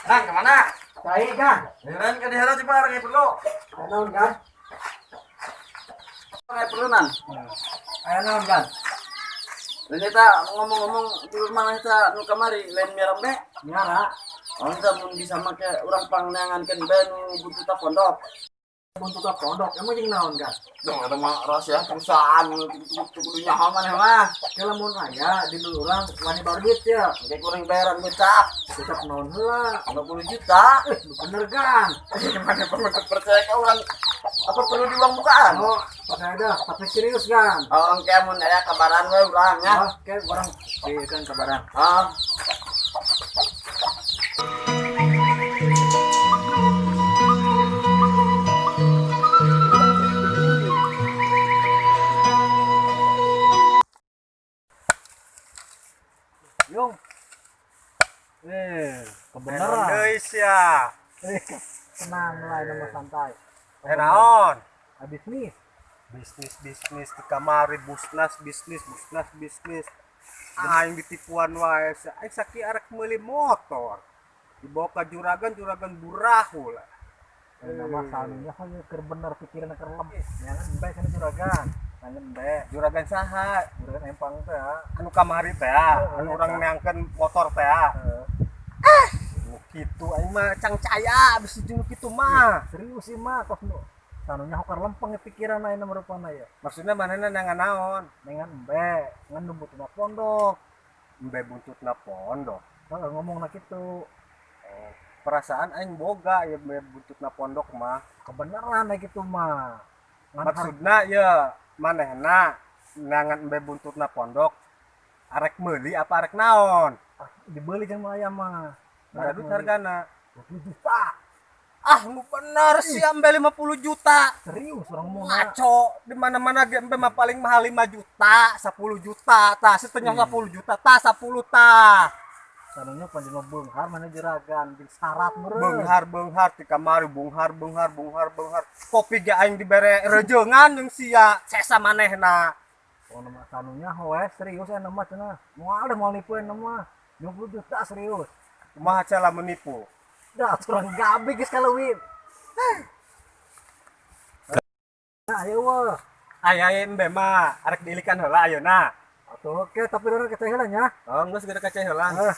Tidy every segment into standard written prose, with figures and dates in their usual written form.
Kang, kemana? Baik, Kang. Heran ke daerah coba orang yang perlu. Naon, Kang? Orang yang perlu, Nan. Aya naon, Kang? Ternyata ngomong-ngomong di rumah kita nu kamari lain miara be. Miara. Oh, kita mun bisa make urang pangneangankeun be nu butuh pondok. Buntut pondok, emang jeung naon, Kang? Dong ada mah rahasia perusahaan nu kudu nyaho maneh mah. Ke lamun aya di dulu urang wani baru duit ya. Engke kurang bayaran gocap. Gocap naon heula? 50 juta. Bener, Kang. Gimana perlu percaya ke orang? Apa perlu di uang mukaan? Oh, percaya dah, tapi serius, Kang. Oh, engke mun aya kabaran we urang nya. Oh, oke, urang dieun kabaran. Ah. Yung. Kebenaran. Deui sia. Tenang lah, ini mah santai. Naon? Bisnis. Bisnis di kamari busnas bisnis busnas bisnis. Aing ditipuan wae sia. Aing saki arek meuli motor. Dibawa ka juragan, juragan burahul. Nama sanunya hanya keur bener pikiran keur lem. Ya kan embe sana juragan. Nanya embe. Juragan saha? Juragan empang teh ya. Anu kamari teh ya, anu urang neangkeun motor teh ya. Heeh. Nu kitu aing mah cangcaya bisi jeung kitu mah. Serius sih mah kos nu sanunya hokar lempeng pikiran ayeuna mah rupana ya. Maksudnya manehna neangan naon? Neangan embe, ngan nu butuhna pondok. Embe buntutna pondok. Heeh, ngomongna kitu. Perasaan aing boga ya embe buntutna pondok mah. Kebenaran aya kitu mah. Ngan maksudna ya manehna neangan embe buntutna pondok arek meuli apa arek naon? Dibeli jeung aya mah. Berapa duit hargana? 20 juta. Ah, nu bener sih embe 50 juta. Serius orang mau ngaco. Di mana-mana ge embe mah paling mahal 5 juta, 10 juta, tah setengah 10 juta, tah 10 tah. Sanunya panjenengan beunghar mana juragan jeung syarat meureun. Beunghar beunghar ti kamari beunghar beunghar beunghar beunghar. Kopi ge aing dibere reujeungan jeung sia sesa manehna. Oh, nama sanunya hoe serius aya mah cenah. Moal deh moal nipueun mah. 50 juta serius. Kumaha cara menipu? Dah urang gabe geus kaleuwih. Nah, ayo wah. Aya embe mah arek diilikan heula ayeuna. Atuh oke, tapi urang kecai heula nya. Oh, geus geus kecai heula. Heeh.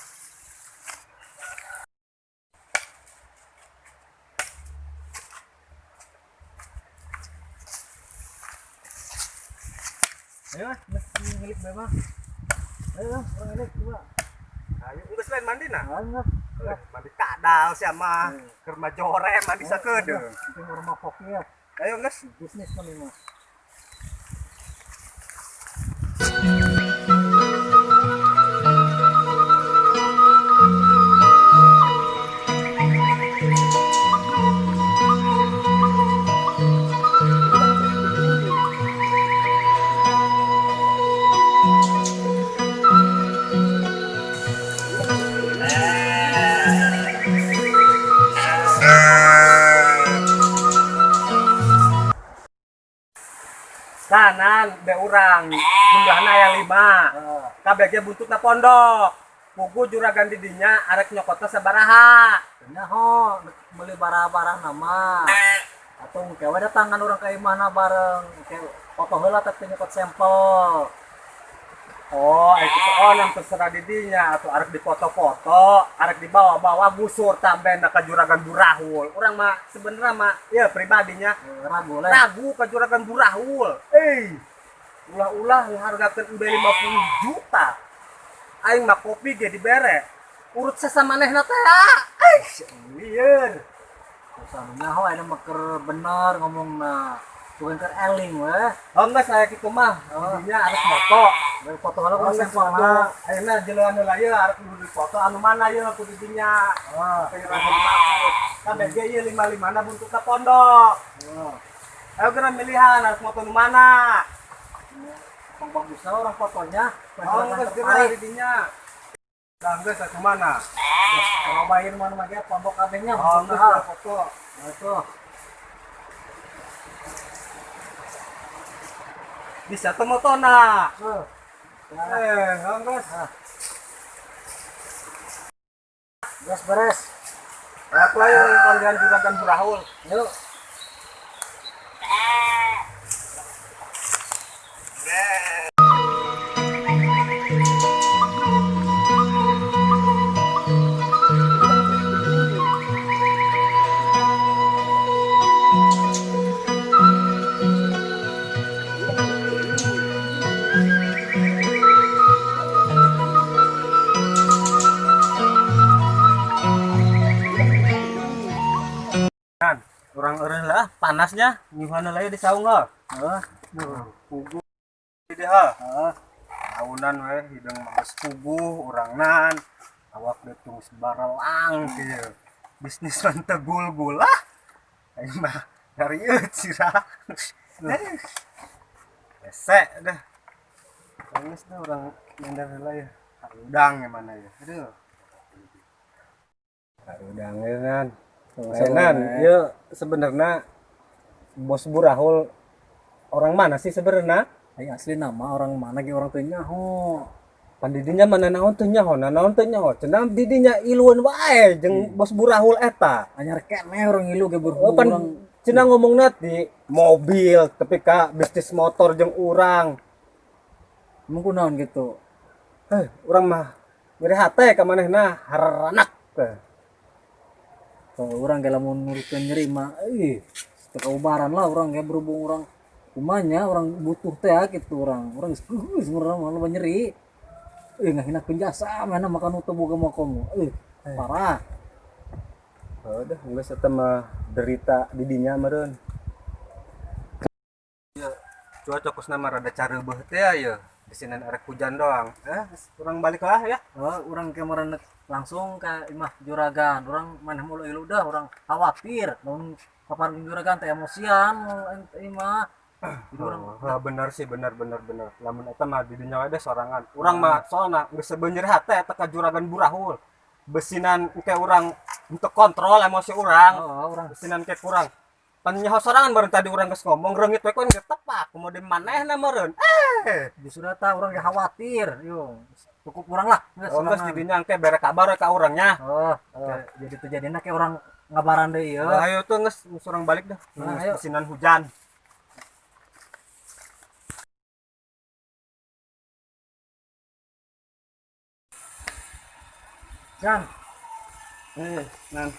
Ayo, ngelik be mah. Ayo, urang ngelik coba. Ayo, geus lain mandi na. Ayo, Mandi kadal sia mah. Keur mah jore mandi sakedeung. Penting urang mah kopi ya. Ayo geus. Bisnis mah mah. Kanan be urang jumlahna aya 5. Kabeh ge buntutna pondok. Pugu juragan di dinya arek nyokotna sabaraha. Nyaho meuli bara-bara nama. Atau engke we datangan urang ka imahna bareng. Engke foto heula tapi nyokot sampel. Oh, itu oh nang terserah di dinya atau arek dipoto-foto, arek dibawa-bawa gusur tambena ka juragan burahul. Urang mah sebenarnya mah ya pribadinya Ragu lah. Ragu ka juragan burahul. Ulah-ulah ngahargakeun embe 50 juta. Aing mah kopi ge dibere. Urut sasamanehna teh. Lieur. Nyaho aya mah keur bener ngomongna. Bukan keur eling weh. Oh enggak saya kitu mah. Oh. Dinya arek foto. Rek foto heula Oh, kudu geus sampelna. foto. Ayeuna jelean heula ieu arek kudu dipoto anu mana ieu kudu dinya. Oh. Kabeh ge ieu lima-limana buntutna pondok. Oh. Ayo geura milihan arek moto nu mana. Pang bagusna urang fotonya. Oh, geus geura di dinya. Dah geus atuh mana? Cobain mana mah ge pondok kabehnya. Oh, geus maksudna. lah foto. Nah, itu. Bisa tuh motona. Tuh. Eh, geus. Beres beres. Aku ayo panggilan juragan Burahul. Yuk. Kan, urang eureun lah panasnya nyuhana lah di saung lah. Heeh. Puguh di ha. Taunan we hideung mah geus puguh urangnan. Awak detung sebarelang kieu. Bisnis mah teu gul-gul lah. Aing mah ngarieuh sirah. Hese dah. Geus dah urang nyender heula ya. Harudang mana ya. Aduh. Harudang ya kan. Nan, ya sebenarnya bos Burahul orang mana sih sebenarnya? Ai asli nama orang mana ge orang teu nyaho. Pan didinya mana naon teu nyaho, naon teu nyaho. Cenah didinya ilueun wae jeung bos Burahul eta. Anyar keneh orang ngilu ge Oh, berhubung pan urang cenah ngomongna di mobil tapi ka bisnis motor jeung urang. emang kunaon gitu. Eh, urang mah nyeri hate ka manehna hararanak. Teh. Kalau urang ge lamun nurutkeun nyeri mah ih teu kaubaran lah urang ge berhubung urang kumanya orang butuh teh ya, gitu urang. Urang geus geus urang mah loba nyeri. Eh ngahinakeun jasa mana makan teu boga mah komo. Eh parah. Oh, dah geus eta mah derita didinya meureun. Ya, cuaca kosna mah rada careubeuh teh ya. Disinan arek hujan doang. Eh, urang balik lah ya. Oh, urang ke merenek langsung ke imah juragan. Urang maneh mulu ilu dah urang khawatir lamun papar juragan teh emosian imah. Jadi urang Oh, bener sih, bener bener bener. Lamun eta mah di dunya we sorangan. Urang mah soalna geus sebeunyer hate eta ka juragan Burahul. Besinan engke urang untuk kontrol emosi urang. oh, urang Besinan ke kurang. Pan nyaho sorangan baru tadi urang geus ngomong reungit we kan geus tepak. Kumaha manehna meureun. Eh, justru eta urang ge khawatir yo. Cukup urang lah geus oh, geus sorangan. di dinya engke bere kabar we ka urangnya. Oh, jadi terjadinya kayak orang ngabaran deui ya. Nah, ayo tuh geus urang balik dah. Nah, Geus ayo. besinan hujan. Kan, Eh, nan.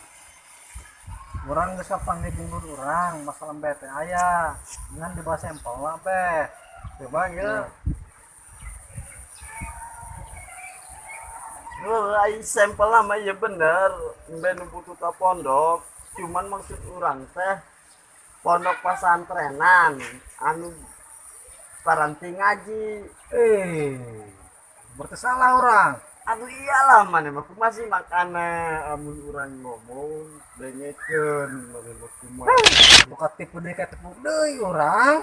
urang geus kapanggih jeung urang masalah bete aya. Ngan dibawa sampel lah be. Coba ya. Ai sampel mah ya bener, embe nu butuh ka pondok, cuman maksud urang teh pondok pasantrenan anu paranti ngaji. Eh, berarti salah orang. Aduh iyalah mana mah masih makana amun urang ngomong dengekeun mana mah kumaha. Buka tipu deui ka tipu deui urang.